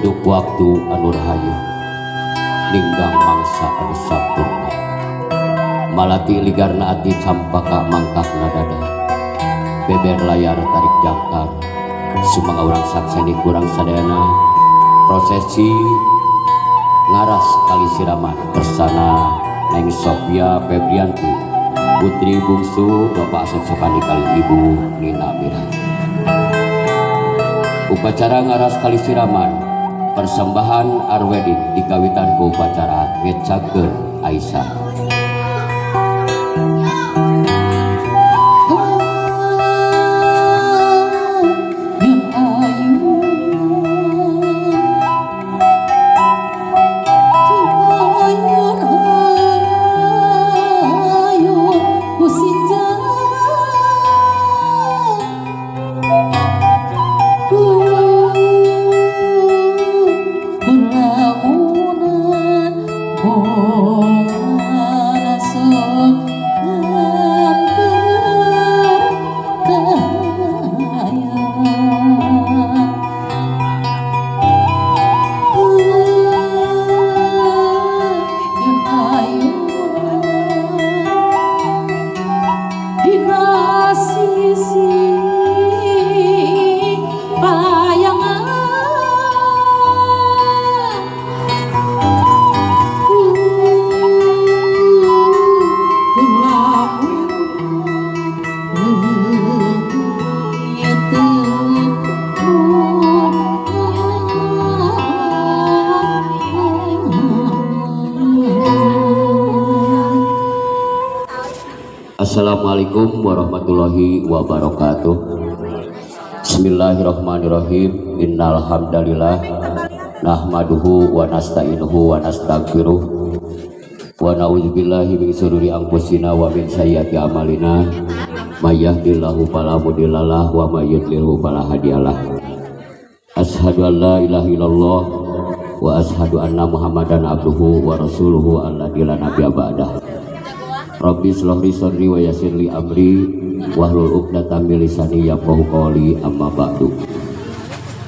Untuk waktu anu rahayu ninggang mangsa anu sampurna malati ligarna ati campaka mangkakna dada beber layar tarik jangkar sumangga urang sakseni kurang sadayana prosesi ngaras kali siraman bersama Neng Sofia Febrianti putri bungsu Bapak Asep Sopandi kali Ibu Nina Mira. Upacara ngaras kali siraman persembahan arwedding dikawitan ku upacara ngecakeun Aisyah. Assalamualaikum warahmatullahi wabarakatuh. Bismillahirrahmanirrahim. Innal hamdalillah nahmaduhu wa nasta'inuhu wa nastaghfiruh wa na'udzubillahi min syururi anfusina wa min sayyiati a'malina. May yahdihillahu fala mudhillalah wa may yudlilhu fala hadiyalah. Asyhadu an la ilaha illallah wa asyhadu anna Muhammadan abduhu wa rasuluhu alladzi la nabiyya ba'dah. Rabbi shrah li sadri wa yassir li amri wahlul 'uqdatam min lisani yafqahu qawli, amma ba'du.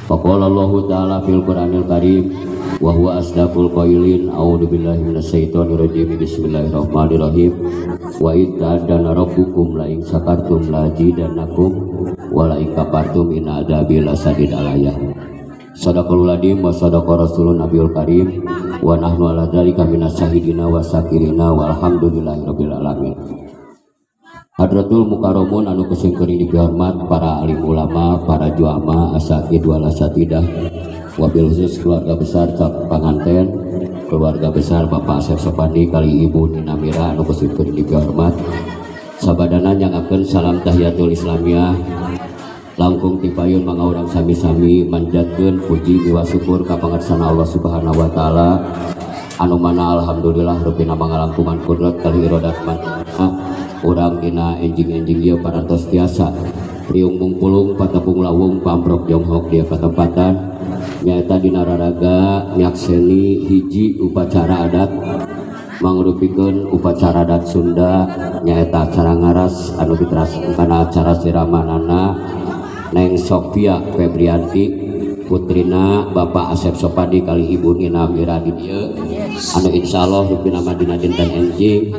Faqala Allahu ta'ala fil Qur'anil Karim wa huwa asdaqul qailin, a'udzu billahi minasyaitonir rajim, bismillahirrahmanirrahim. Wa id ta'adzana rabbukum la in syakartum la azidannakum wa la in kafartum inna adzabi lasadid alayah. Sadaqallahul adzim wa sadaqa rasulun nabiyul karim wa nahnu ala dzalika minas syahidina wa syakirina walhamdulillahirabbil alamin. Hadratul mukarramun anu kusingkuring dihormat para alim ulama, para juama, asatid wal asatidah, wabil khusus keluarga besar cap panganten, keluarga besar Bapak Asep Sopandi kali Ibu Nina Mira anu kusingkuring dihormat. Sabadana nyangakeun salam tahiyatul islamiyah. Langkung tipayun mangga urang sami-sami manjatkeun puji miwa syukur ka pangersana Allah Subhanahu wa taala anu mana alhamdulillah rupina mangalangkungan kudrat kali irodat mana urang dina enjing-enjing ieu parantos tiasa riung mungpulung patepung lawung pamprok jonghok di patempatan nyaeta dina raraga nyakseni hiji upacara adat mangrupikeun upacara adat Sunda nyaeta acara ngaras anu diteraskeun kana acara siramanana Neng Sofia Febrianti putrina Bapak Asep Sopandi kali Ibu Nina Mira di dieu anu insyaallah rupina mah dina dinten enjing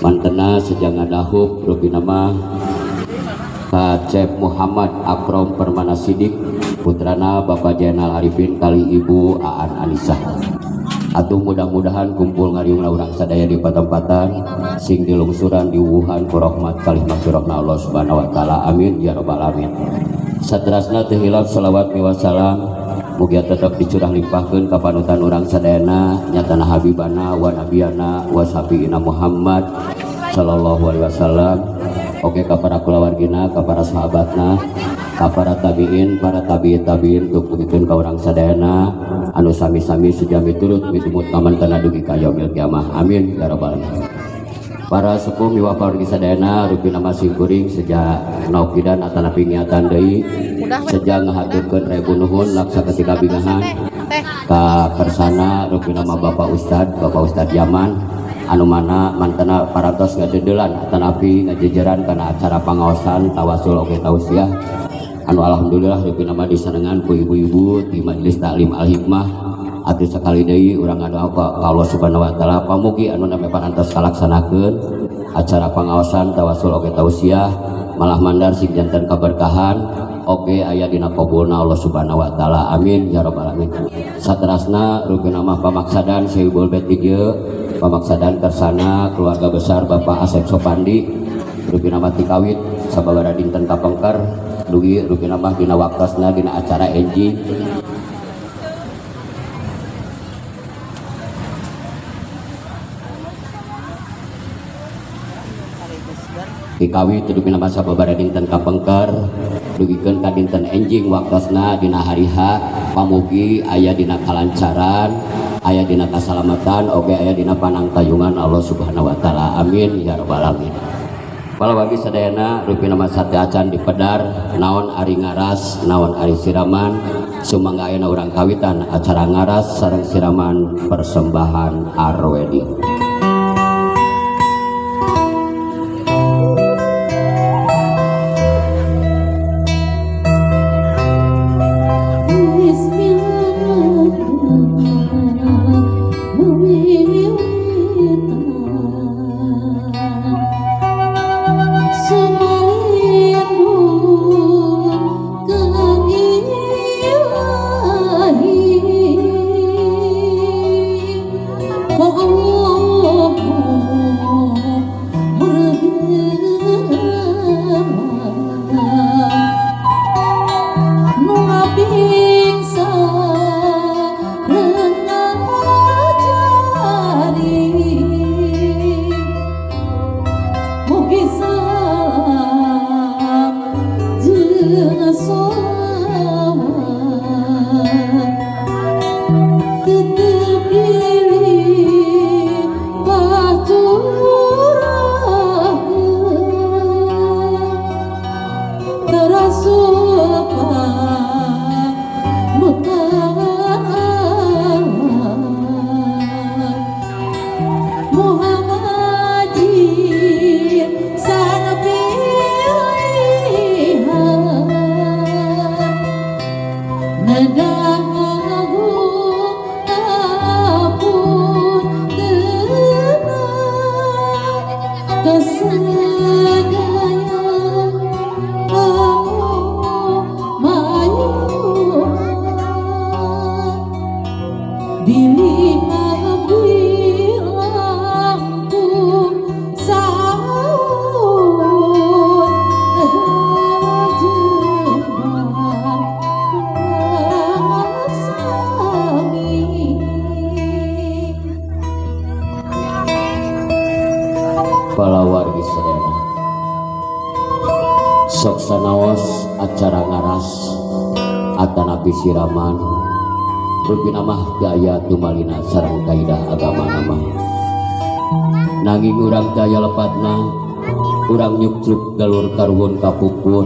mantena sejak ngadahub rupina mah Kacep Muhammad Akrom Permana Sidik putrana Bapak Jainal Arifin kali Ibu Aan Anisah. Atuh mudah-mudahan kumpul ngariung urang sadaya di patempatan sing dilungsuran diwuhan ku rahmat kalih magfirahna Allah Subhanahu wa taala, amin ya rabbal alamin. Saterasna teu hilap selawat miwa salam mugia tetep dicurah limpahkeun ka panutan urang sadayana nyatana habibana wa nabiyana wa syafiina Muhammad sallallahu alaihi wasallam. Oke ka para kulawargina, ka para sahabatna, ka para tabiin, para tabiin tabiin untuk mengikuti ka urang sadayana anu sami-sami sejami turut mitumut kamantana dugi ka yaumil kiamah, amin ya rabbal alamin. Para sepuh miwah pawargi sadayana rupina masing kuring sejak naukidan atanapi niatan deui sejak ngahaturkeun rebu nuhun laksa ketika bingahan ka kersana rupina mah Bapak Ustad Yaman anu mana mantena parantos ngadedelan atanapi ngajejeran kana acara pangaosan tawasul oge tausiah Anu alhamdulillah rupina mah disarengan ku ibu-ibu di Majelis Taklim Al Hikmah. Atuh sakali deui urang ngadoa ka Allah Subhanahu wa taala pamugi anu nami parantos kalaksanakeun acara pangaosan tawasul oge tausiah malah mandar sing janten kaberkahan oge aya dina qabulna Allah Subhanahu wa taala, amin ya rabbal alamin. Saterasna rupina mah pamaksadan Sohibul Bait di dieu, pamaksadan kersana keluarga besar Bapak Asep Sopandi rupina mah tikawit sababaraha dinten kapengker dugi rupina mah dina waktosna dina acara enjing. Dikawit rupina mah sababaraha dinten kapengker dugikeun ka dinten enjing waktosna dina hari H pamugi aya dina kalancaran, aya dina kasalamatan oge aya dina panangtayungan Allah Subhanahu wa taala, amin ya rabbal alamin. Palawagi sadayana rupina mah sateuacan dipedar naon ari ngaras naon ari siraman sumangga ayeuna urang kawitan acara ngaras sareng siraman persembahan Arwedi. Palawargi sadayana sok sanaos acara ngaras atanapi siraman rupina mah daya tumalina sareng kaidah agama nama nanging urang daya lepatna urang nyukcruk galur karuhun kapupur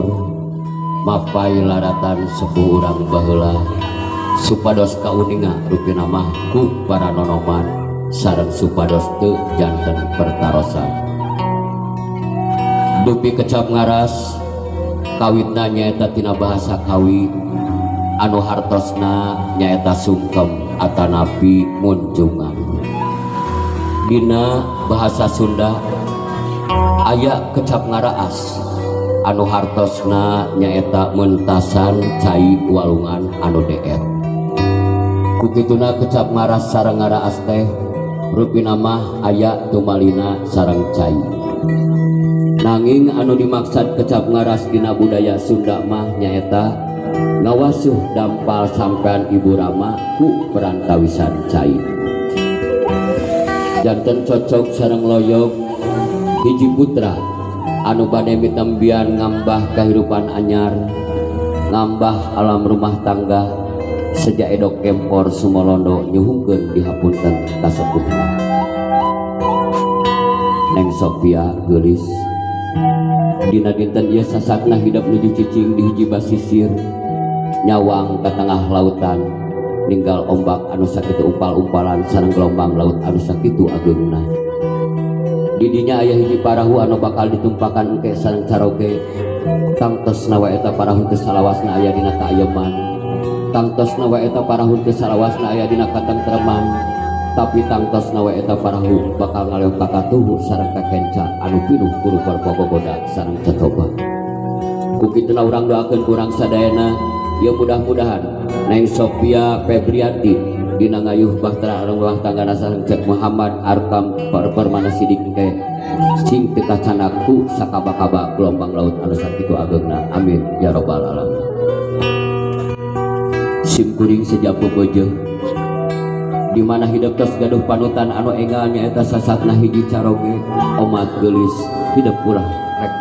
mapai laratan sepuh urang baheula supados kauninga rupina mah ku para nonoman sareng supados teu janten pertarosan. Dupi kecap ngaras kawitna nyaeta tina bahasa kawi anu hartosna nyaeta sungkem atanapi munjungan. Dina bahasa Sunda aya kecap ngaraas anu hartosna nyaeta mentasan cai walungan anu deet. Kukituna kecap ngaras sareng ngaraas teh rupina mah aya tumalina sareng cai. Nanging anu dimaksad kecap ngaras dina budaya Sunda mah nyaeta ngawasuh dampal sampean Ibu Rama ku perantawisan cai. Janten cocok sareng loyog hiji putra anu bade mitembian ngambah kahirupan anyar, ngambah alam rumah tangga sejak edok kempor Sumolondo nyuhungkeun dihapunten kasepuhna. Neng Sophia geulis dina dinten ieu sasakna hidep nuju cicing di hiji basisir nyawang ka tengah lautan ninggal ombak anu sakitu umpal-umpalan sareng gelombang laut anu sakitu ageungna. Di dinya aya hiji parahu anu bakal ditumpakan engke sareng caroge Tangtosna wae eta parahu teu salawasna aya dina kaayeman, tangtosna wae eta parahu teu salawasna aya dina katentreman, tapi tangtosna wae eta parahu bakal ngaleong ka katuhu sareng ka kenca anu pinuh ku rupa gogoda sareng cocoba. Ku kituna urang doakeun ku urang sadayana, ya mudah-mudahan Neng Sophia Febrianti dina ngayuh bahtera rumah tanggana sareng Cek Muhammad Arkam Permana Sidik ke sing teu kacanak ku sakaba-kaba gelombang laut anu sakitu ageungna, amin ya robbal alamin. Sim kuring sejak bebeujeung di mana hidup tos gaduh panutan anu enggal nyaeta sasatna hiji caroge omat geulis hidup ulah rek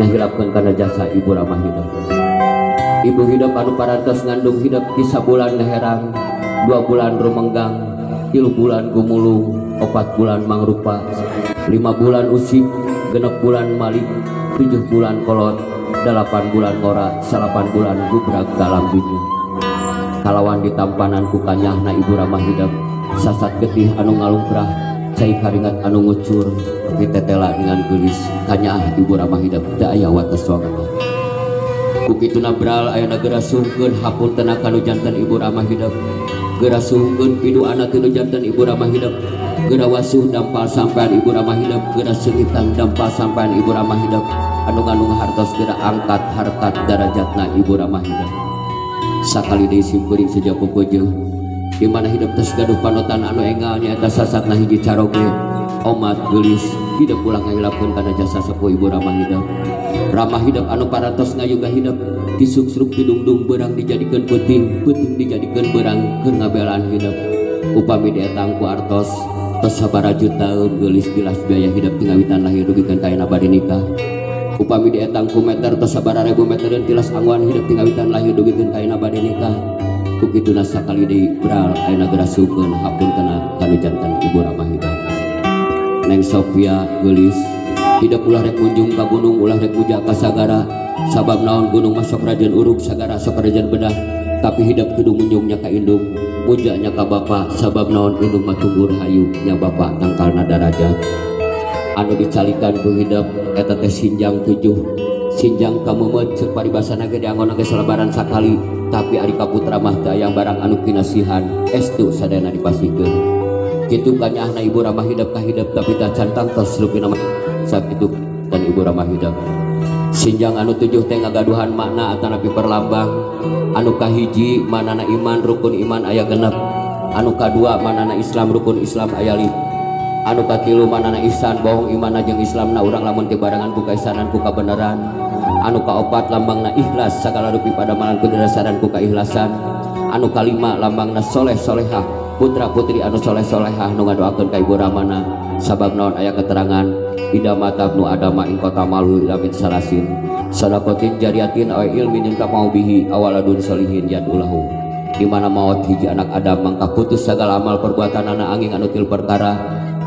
nahilapkeun kana jasa ibu ramah hidup. Ibu hidup anu parantos ngandung hidup di sabulan ngaherang, 2 bulan rumenggang, 3 bulan gumulung, 4 bulan mangrupa, 5 bulan usik, 6 bulan malik, 7 bulan kolot, 8 bulan ngora, 9 bulan gubrag dalam dunia. Kalawan ditampanan ku kanyahna ibu ramah hidup, sasat getih anu ngalungkrah, cai karingat anu ngucur, tapi tetela dengan geulis kanyah ibu ramah hidup teu aya wates wangeuna. Ku kituna bral aya geura sungkeun hapuntena kanu janten ibu ramah hidup, geura sungkeun piduana tinu janten ibu ramah hidup, geura wasuh dampal sampean ibu ramah hidup, geura seungitan dampal sampean ibu ramah hidup, anu ngandung hartos geura angkat harkat darajatna ibu ramah hidup. Sakali deui sim kuring seja pepeujeuh di mana hidup tos gaduh panutan anu enggal nyaeta sasatna hiji caroge omat geulis hidup ulah ngahilapkeun kana jasa sepuh ibu ramah hidup. Ramah hidup anu parantos ngayuga hidup disuksruk didungdung beurang dijadikeun peuting, peuting dijadikeun beurang keur ngabelaan hidup. Upami dietang ku artos tos sabaraha taun geulis tilas biaya hidup tingawitan lahir dugikeun ka ayeuna bade nikah. Upami dietang ku meter tos sabaraha ribu metereun tilas angguan hidup tingawitan lahir dugikeun ka ayeuna bade nikah. Ku kituna sakali deui bral ayeuna geura sungkeun hapuntena kanu janten ibu ramah hidup. Neng Sophia geulis hidup ulah rek munjung ka gunung, ulah rek muja ka sagara, sabab naon gunung mah sok rajan uruk, sagara sok rajan bedah, tapi hidup kudu munjungnya ka indung, mujanya ka bapa, sabab naon indung mah tunggur hayu nya bapa tangkalna darajat. Anu dicalikan ku hidup eta teh sinjang 7, sinjang ka meumeut ceuk paribasana ge diangon ge salebaran sakali, tapi ari ka putra mah teu aya barang anu kinasihan, estu sadayana dipasihkeun. Kitu kanyahna ibu ramah hidup ka hidup tapi tacan tangtos rupina mah sakitu dan ibu ramah hidup. Sinjang anu 7 teh ngagaduhan makna atanapi perlambang. Anu kahiji manana iman rukun iman aya 6, anu kadua manana Islam rukun Islam aya 5, anu katilu manana ihsan bohong imanna jeung Islamna urang lamun teu barengan ku kaisanan ku kabeneran, anu kaopat lambangna ikhlas sagala rupi padamalan ku dirasaran ku kaikhlasan, anu kalima lambangna soleh solehah putra putri anu soleh solehah nu ngadoakeun ka ibu ramana, sabab naon aya keterangan ida mata nu adama ing kota malu ila min salasin sadaqatin jariyatin aw ilmin yantafa'u bihi awaladun solihin yadulahu. Di mana maot hiji anak Adam mangka putus sagala amal perbuatanana angin anu til perkara,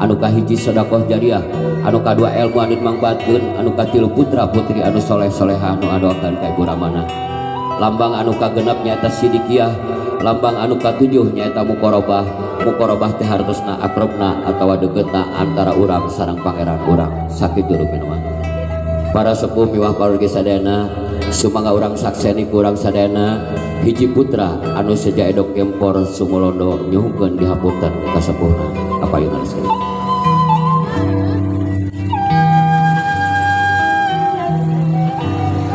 anu kahiji sedekah jariah, anu kadua ilmu anu dimangfaatkeun, anu katilu putra putri anu soleh solehah nu ngadoakeun ka ibu ramana. Lambang anu kagenep nyaeta sidikiyah, lambang anu katujuh nyaeta muqarabah. Muqarabah teh hartosna akrabna atawa deketna antara urang sareng pangeran urang. Sakitu rupina mah. Para sepuh miwah pawargi sadayana, sumangga urang sakseni ku urang sadayana hiji putra anu seja edok gempor sumulondo nyuhunkeun dihapunten ka sepuhna. Kapayungan sekali.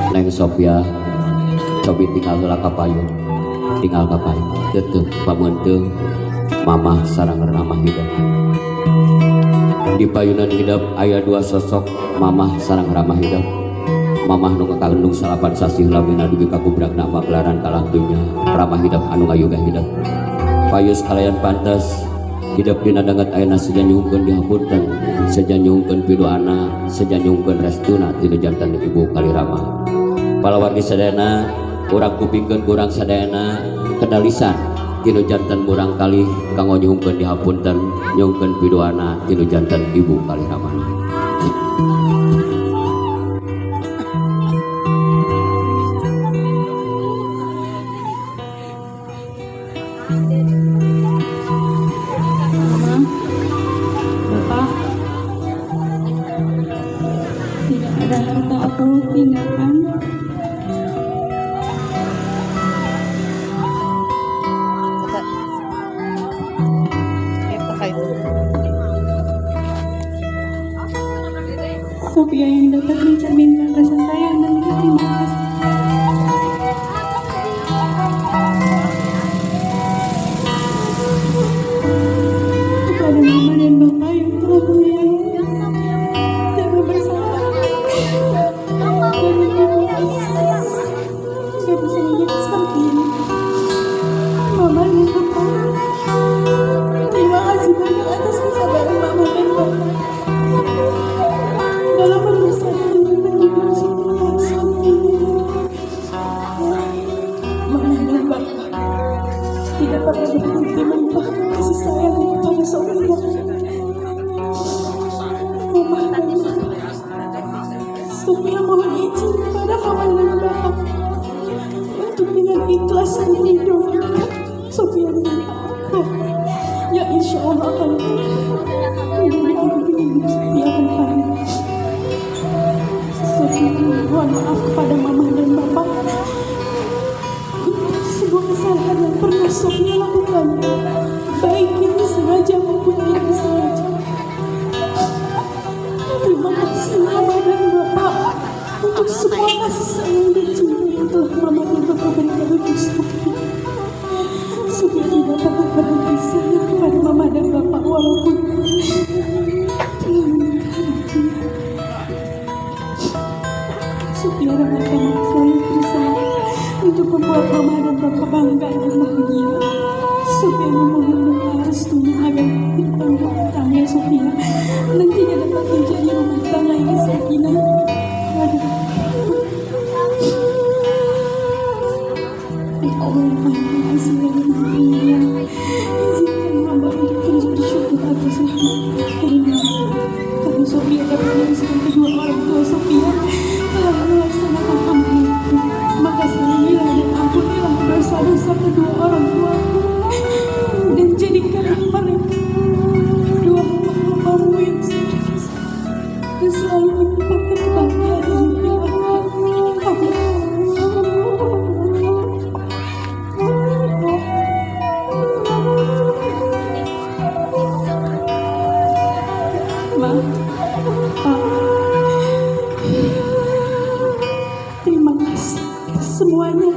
Neng Sophia cobi tinggal heula ka payun, tinggal ka payun tetep pamunteung mamah sareng ramah hidup. Di payunan hidup aya 2 sosok mamah sareng ramah hidup. Mamah nu ngakandung 9 sasih lamina dugi ka kubrakna magelaran kalam dunya, ramah hidup anu ngayuga hidup. Payus kalayan pantes hidup dina danget ayeuna seja nyuhunkeun dihapunten, seja nyuhunkeun piduana, seja nyuhunkeun restuna tinu janten ibu kali ramah. Palawargi sadayana urang kupingkeun ku urang sadayana kedalisan tinu janten murang kalih kanggo nyuhunkeun dihapunten, nyuhunkeun piduana tinu janten ibu kali ramah. Mama, Bapak, tidak ada harta aku Sophia yang dapat mencerminkan rasa sayang dan terima kasih. Kepada mama dan bapak yang telah menyayangi dan bersabar dan menerima hingga bisa menjadi seperti ini. Mama dan bapak, terima kasih banyak atas kesabaran mama dan bapak dalam membesarkan dan mendidik Sophia selama ini. Mama dan bapak tidak pernah berhenti melimpahkan kasih sayang kepada Sophia. Mama dan bapak, Sophia mohon izin kepada mama dan bapak untuk dengan ikhlas dan ridho menikah Sophia dengan bapak. Ya insya Allah akan menjadi orang hidup Sophia ke depannya. Sophia mohon maaf kepada mama dan bapak untuk sebuah kesalahan yang pernah Sophia lakukan, baik ini sengaja maupun tidak sengaja. Terima kasih mama dan bapak untuk semua kasih sayang dan cinta yang telah mama dan bapak berikan untuk Sophia. Sophia tidak pernah berhenti sayang kepada mama dan bapak walaupun telah menikah nantinya. Sophia dan akan selalu berusaha untuk membuat mama dan bapak bangga dan bahagia. Sophia memohon doa restunya agar kehidupan rumah tangga Sophia nantinya dapat menjadi rumah tangga yang sakinah, mawaddah. Ya Allah yang Maha Pengasih lagi Maha Penyayang, izinkan hamba untuk terus bersyukur atas rahmat karunia-Mu. Karena Sophia dapat meneruskan kedua orang tua Sophia telah melaksanakan amanatmu. Maka sayangilah dan ampunilah dosa-dosa kedua orang tuaku dan jadikanlah mereka dua hamba-hambamu yang sukses dan selalu mendapatkan kebahagiaan di dunia akhirat. Amin. Ma, Pa, terima kasih atas semuanya.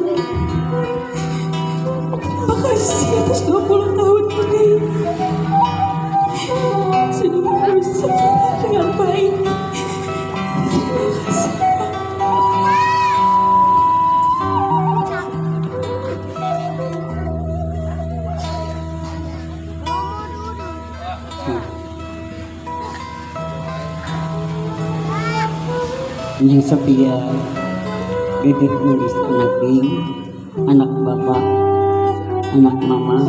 Terima kasih atas 20 tahun ini sudah mengurus Sophia dengan baik. Terima kasih. Neng Sophia bebek nulis anak bing, anak bapak, anak mama,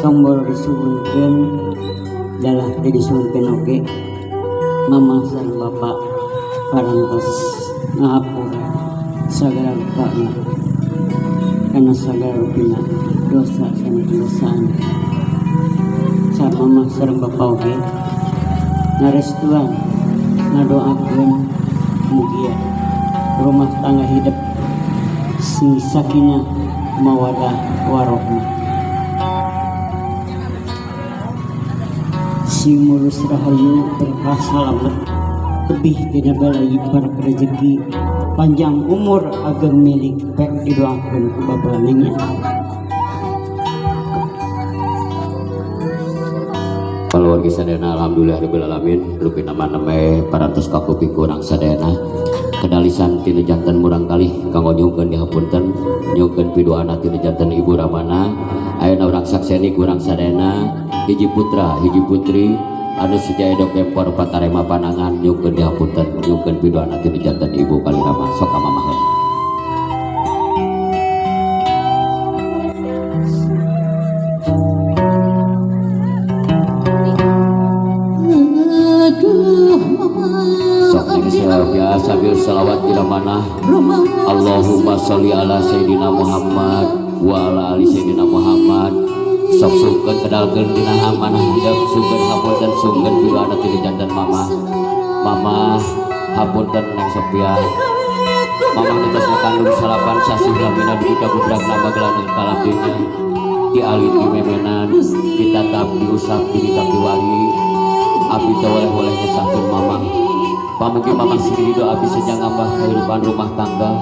tombol disuhunkeun dalah teu disuhunkeun oge mama sareng bapak parantos ngahapura sagala rupana kana sagala rupina dosa sareng dosaan sa mama sareng bapak oge ngarestuan ngadoakeun mugia rumah tangga hidup sing sakinah mawadah warohmah sing mulus rahayu berkah salamet lebih tina balai para rezeki panjang umur ageng milik pek didoakeun ku babalanya. Keluarga sadayana alhamdulillah rabbil alamin lupina maneme parantos kakuping kurang sadayana kedalisan tina janten murang kalih kanggo nyungkeun dihapunten nyungkeun piduana tina janten ibu ramana ayeuna urang sakseni kurang sadayana hiji putra hiji putri anu sejaya dok empor patarema panangan nyungkeun dihapunten nyungkeun piduana tina janten ibu kalirama sok ka mamah. Ya sambil salawat di mana Allahumma sholli ala sayyidina Muhammad wa ala ali sayyidina Muhammad sok sungkeun kedalkeun dina amanah hidup sungkeun hapunten sungkeun piduana ti janten mama mama hapunten Neng Sophia mama nu tos ngakandung salapan sasih lamina dugi ka budak nambah gelandung kalabdinya dialit dimemenan ditatap diusap dikitab diwari abdi teh oleh-oleh nyesahkeun mama. Pamugi mamah sing ridho abdi sejang ngambah kehidupan rumah tangga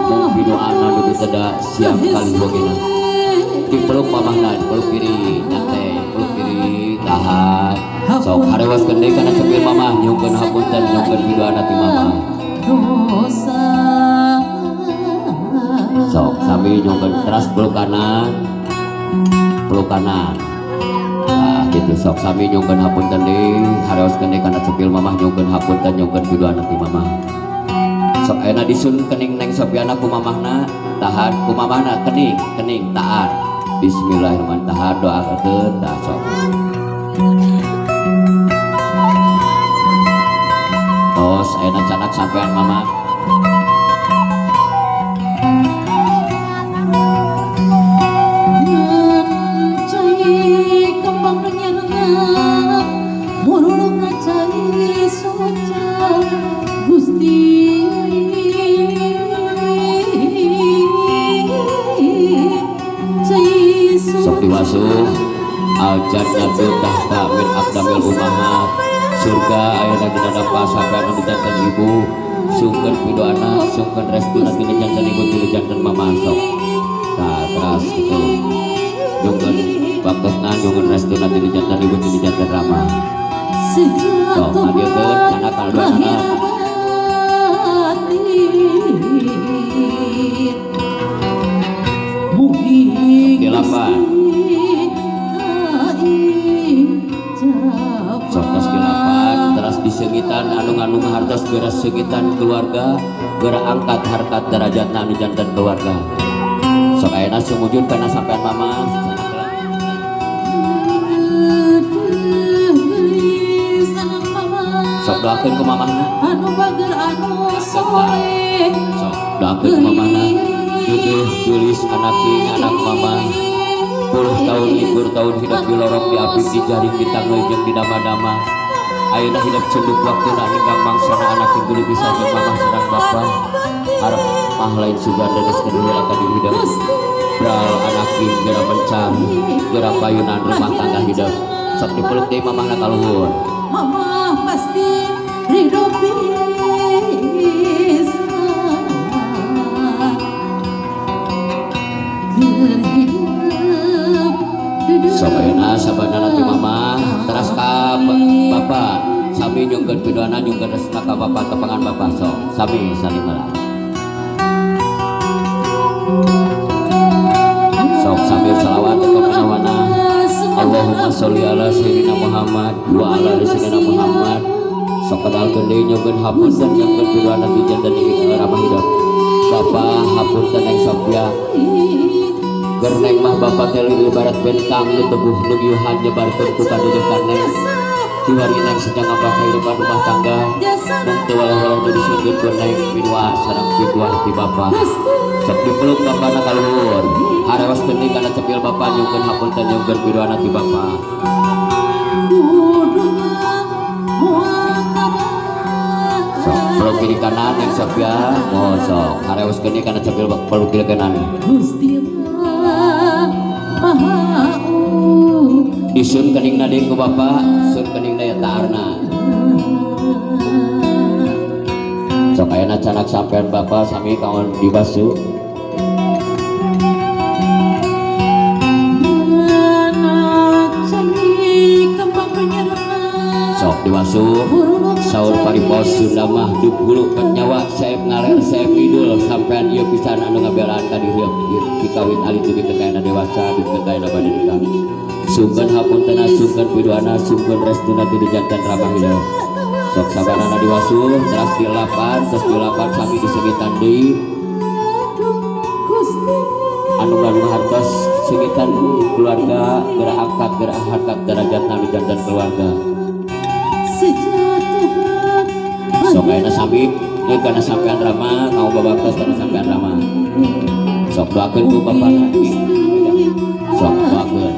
dan pidoana nu diteda siap kali bogena. Dipeluk mamahna, dipeluk kiri nyantai, peluk kiri tahan. Sok harewaskeun deui kana cepil mamah, nyungkeun hapunten, nyungkeun pidoana ti mamah. Sok sami nyungkeun teras peluk kanan, peluk kanan. Nah, gitu sok sami nyungkeun hapunten deui, harewaskeun deui kana cepil mamah, nyungkeun hapunten, nyungkeun pidoana ti mamah. Sok ayeuna disun kening Neng Sopiana ku mamahna, tahan ku mamahna kening, kening tahan. Bismillahirrahmanirrahim, tahan doakeun tah sok. Tos ayeuna canak sampean mamah. Cai kembang nyerengan murulungna cai soca Gusti cai Sok diwasuh al jannatu tahta min aqdamil ummahat. Surga ayeuna dina dapa sampean anu janten ibu, sungkeun pidoana, sungkeun restuna tina janten ibu tina janten mama sok. Tah teras kitu. Nyungkeun waktosna nyungkeun restuna tina janten ibu tina janten rama. Sok ngadieukeun kana kalduan anak. Delapan. Sok tos delapan teras diseungitan anu ngandung hartos geura seungitan keluarga, geura angkat harkat derajatna anu janten keluarga. Sok ayeuna sumujud kana sampean mama. Sok doakeun ku mamahna. Anu bager anu soleh. Sok doakeun ku mamahna. Deudeuh geulis anak king anak mama. Puluh tahun libur tahun hidup di lorong di api di jaring di tanggul jeung di dama-dama. Ayeuna hidup cenduk waktuna ninggang mangsana anak king geulis bisa jeung mamah sareng bapa. Harap mah lain sugan dedes kedua ka diri hidup. Bral anak king geura mencar, geura payunan rumah tangga hidup. Sok dipeluk deui mamahna ka luhur. Mama pasti ridho pisan. Sok ayeuna sabana ti mama teras ka bapa sami nyungkeun pidoana nyungkeun restuna ka bapa tepangan bapa sok sami salim heula. Sok sambil selawat ka panawana. Allahumma sholli ala sayyidina Muhammad wa ala ali sayyidina Muhammad. Sok kedalkeun deui nyungkeun hapunten nyungkeun pidoana ti janten ramah hidup. Bapa hapunten Neng Sopia. Ger neng mah bapa teh ibarat bentang nu teguh nu giuhan nyebarkeun ku kadudukan neng. Kiwari neng sedang ngambah kehidupan rumah tangga. Mung teu waleh-waleh nu disurgeun ku neng pinua sareng pituah ti bapa. Sok dipeluk bapana ka luhur. Harewaskeun deui kana cepil bapa nyungkeun hapunten nyungkeun piduana ti bapa. Sok peluk kiri kanan Neng Sopia, oh sok harewaskeun deui kana cepil peluk kiri kanan. Disun keningna deui ku bapa, sun keningna ya taarna. Sok ayeuna canak sampean bapa sami kaon dibasu. Sok diwasu. Saur paripos Sunda mah dup hulu nyawa saep ngaler saep ngidul sampean ieu pisan anu ngabelaan ka diri dikawin alit dugi ka kaena dewasa dugi ka kaena bade nikah. Sungkeun hapuntenna sungkeun piduana sungkeun restuna ti janten ramah hidup. Sok sabarana diwasuh teras dilapan terus dilapan sami diseungitan deui. Anu ngandung hartos seungitan keluarga geura angkat geura harkat derajatna nu janten keluarga. Sok ayeuna sami deui kana sampean rama kamu babaktos kana sampean rama. Sok doakeun ku bapana. Sok doakeun.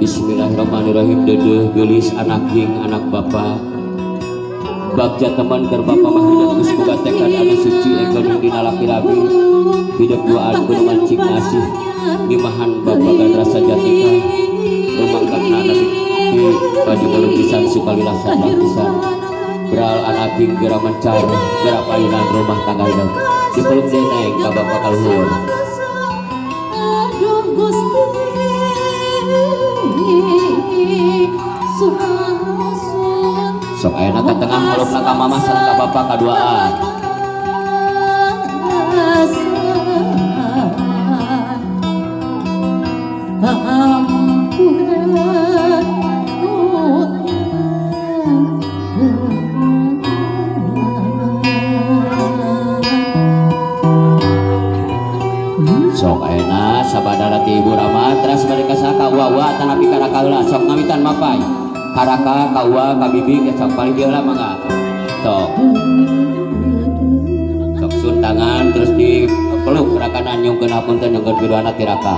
Bismillahirrahmanirrahim. Deudeuh geulis anak king anak bapa. Bagja teman keur bapa mah hidup geus boga tekad anu suci ekonomi dina laki-laki. Hidup duaan kudu mancing nasih ngimahan babagan rasa jatika. Rumangkatna nabi di baju baru pisan sukalilah sadar pisan. Beral anaking geura mencar geura payunan rumah tangga hidup dipeluk deui neng ka bapak kaluhur. Aduh Gusti Suhasun. Sok ayeuna ka tengah melukna ka mamah sareng ka bapak kaduaan. Sok ayeuna sabadana ti Ibu Rama teras bade ka saha ka uwa-uwa tanapi ka raka heula sok ngawitan mapay. Ka raka ka uwa ka bibi sok paling dieu heula mangga. Sok. Sok sun tangan terus dipeluk rakana nyungkeun hapunten nyungkeun piduana ti raka.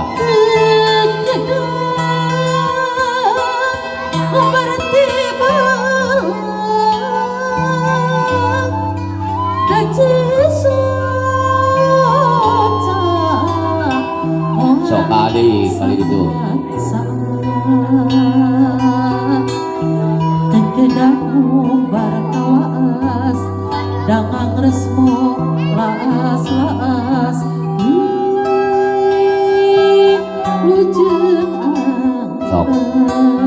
Sok kali kali gitu. Dangang resmo laas-laas lujeng. Sok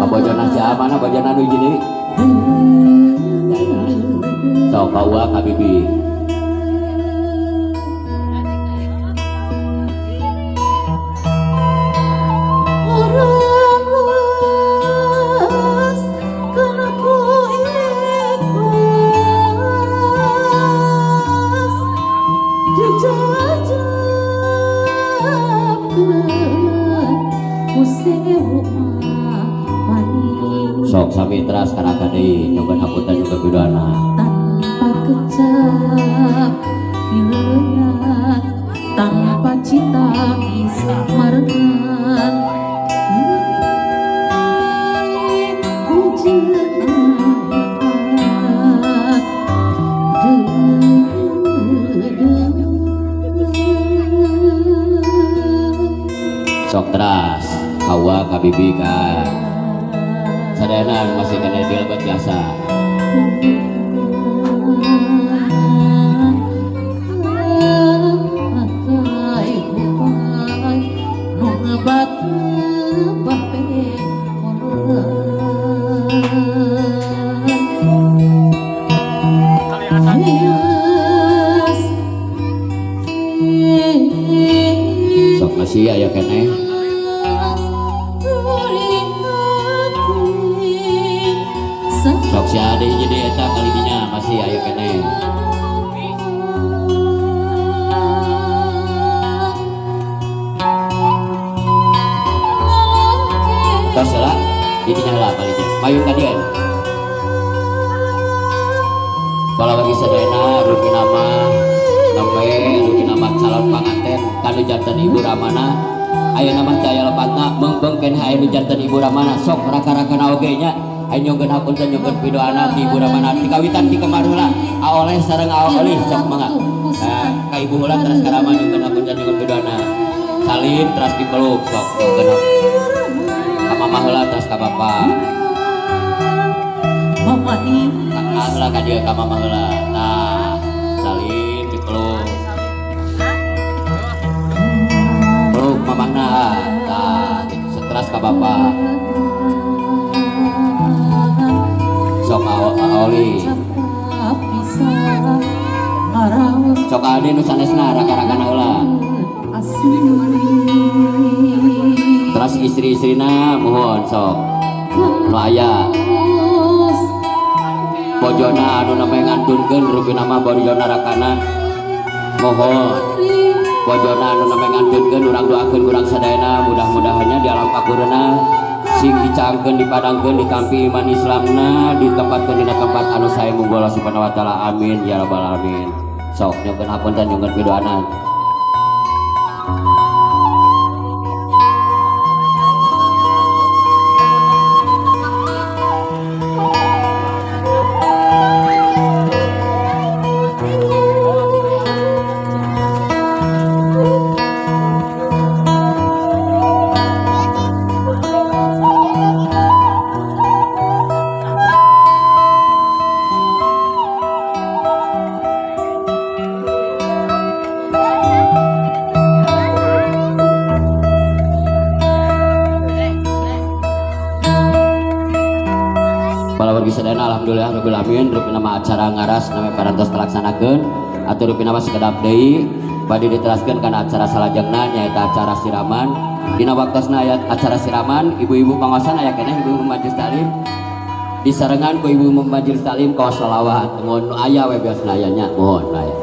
kabojona si amana bojona nu hiji deui. Sok ka uwa ka bibi. Orang luas kana ku ikhlas dijajabkeun ku sewu manis. Sok sami teras ka raka deui nyungkeun hapunten nyungkeun piduana. Tanpa kecap pileyan tanpa citangis marengan Sok teras ka uwa ka bibi ka sadayana masih kena di lebet biasa. Sok masih aya keneh. Sok si ade jadi eta kali dinya masih aya keneh. Tos heula didinya heula kali dinya. Mayun ka dieu. Bala bagi sadayana rupina mah nembe rupina mah calon panganten kanu janten Ibu Ramana. Ayeuna mah teu aya lepatna meungpeung keneh aya nu janten Ibu Ramana sok raka-rakana oge nya. Ayo nyungkeun hapunten nyungkeun pidoana ti Ibu Ramana ti kawitan ti kemaru heula aoleh sareng aolih sok mangga. Nah, ka ibu heula teras ka Rama nyungkeun hapunten nyungkeun pidoana. Salim teras dipeluk sok nyungkeun ka mama heula teras ka bapa. Ka heula ka dieu ka mama heula. Tah, salim dipeluk. Peluk mamahna. Tah, kitu teras ka bapa. Sok aoli. Sok ade nu sanesna raka-rakana heula. Teras istri-istrina mohon sok nu aya. Bojona anu namanya ngantunkeun rupina mah bojona rakana mohon. Bojona anu namanya ngantunkeun urang doakeun urang sadayana mudah-mudahannya di alam kakureuna sing dicangkeun dipadangkeun ditampi iman Islamna ditempatkeun dina tempat anu sae munggu Allah Subhanahu wa taala amin ya rabbal alamin. Sok nyungkeun hapunten nyungkeun pidoana. Wargi sadayana, alhamdulillah rabbil alamin, rupina mah acara ngaras nami parantos terlaksanakeun. Atau rupina mah sakedap deui bade diteraskeun kana acara salajengna, nyaeta acara siraman. Dina waktosna aya acara siraman, ibu-ibu pangaosan aya keneh, ibu majelis taklim disarengan ku ibu majelis taklim kaos salawat. Mohon aya we biasana aya nya, mohon aya.